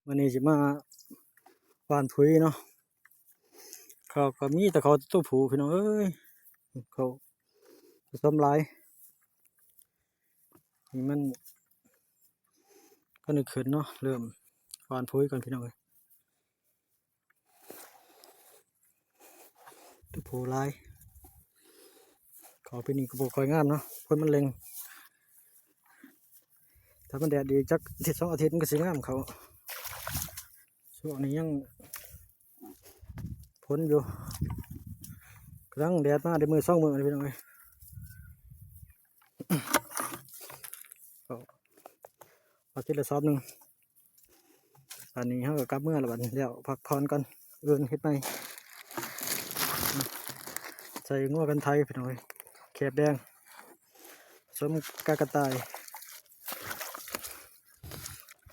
ມື້ນີ້ຊິມາຫວ່ານຜຸຍເນາະ. ເຂົາກໍມີແຕ່ເຂົາໂຕຜູ້ພີ່ນ້ອງເອີຍ ເຂົາສະສົມຫຼາຍ. ນີ້ມັນກໍໄດ້ຂຶ້ນເນາະ ເລີ່ມຫວ່ານຜຸຍກ່ອນພີ່ນ້ອງເອີຍ. ໂຕຜູ້ຫຼາຍ ເຂົ້າປີນີ້ກໍບໍ່ຄ່ອຍງາມເນາະ ຄົນມັນເລັ່ງ. ຖ້າມັນແດດດີກຈັກອາທິດສອງອາທິດມັນກໍຊິງາມເຂົ້າ. ຊ່ວງນີ້ຍັງຝົນຢູ່ ກຳລັງແດດມາໄດ້ມື້ສອງມື້ນີ້ພີ່ນ້ອງເອີຍ. ເອົາ ເອົາທີລະສອບໜຶ່ງ. ບາດນີ້ເຮົາກໍກັບເມືອແລ້ວ ບາດນີ້ແລ້ວພັກຜ່ອນກ່ອນ ອື່ນເຮັດໃໝ່. ໃສ່ງົວພັນໄທພີ່ນ້ອງເອີຍ ແຄບແດງ ສົມກາກະຕ່າຍ.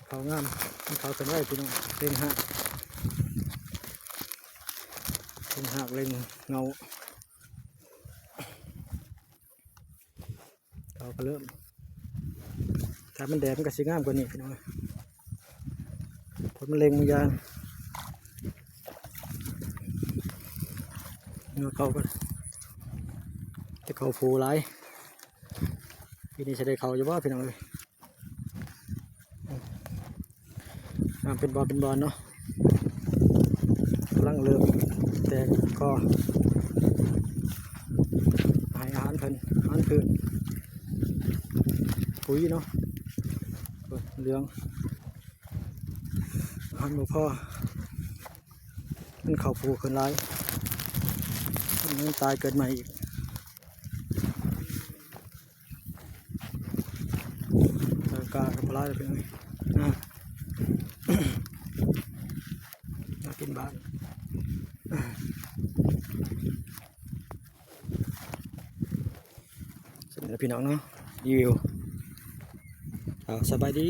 ເຂົ້າງາມ ມັນເຂົ້າຂຶ້ນໄວພີ່ນ້ອງ ເລັ່ງຮາກ ເລັ່ງຮາກເລັ່ງເຫງົ້າ. ເຂົາກໍເລີ່ມ ຖ້າມັນແດດມັນກໍຊິງາມກວ່ານີ້ພີ່ນ້ອງເອີຍ. ຄົນມັນເລັ່ງມັນຢ່າງ ເງືອເຂົ້າກັນ ແຕ່ເຂົ້າຜູ້ຫຼາຍ. ປີນີ້ຊິໄດ້ເຂົ້າຢູ່ບໍ່ພີ່ນ້ອງເອີຍ? ນ້ຳເປັນບໍ່ເປັນບ່ອນເນາະ ກຳລັງເລີ່ມແຕກກໍໃຫ້ອາຫານເພິ່ນ ອາຫານພືດ ປຸ໋ຍເນາະ ເຫຼືອງ ອາຫານບໍ່ພໍ ມັນເຂົ້າຜູຂຶ້ນຫຼາຍ ມັນຍັງຕາຍເກີດໃໝ່ອີກ. ກາ ກາ ກາບໍ່ຫຼາຍແລ້ວພີ່ນ້ອງ ນາ ນາກິນບ້ານ. ຊັ້ນແຫຼະພີ່ນ້ອງເນາະ ຣີວິວ ເອົາ ສະບາຍດີ.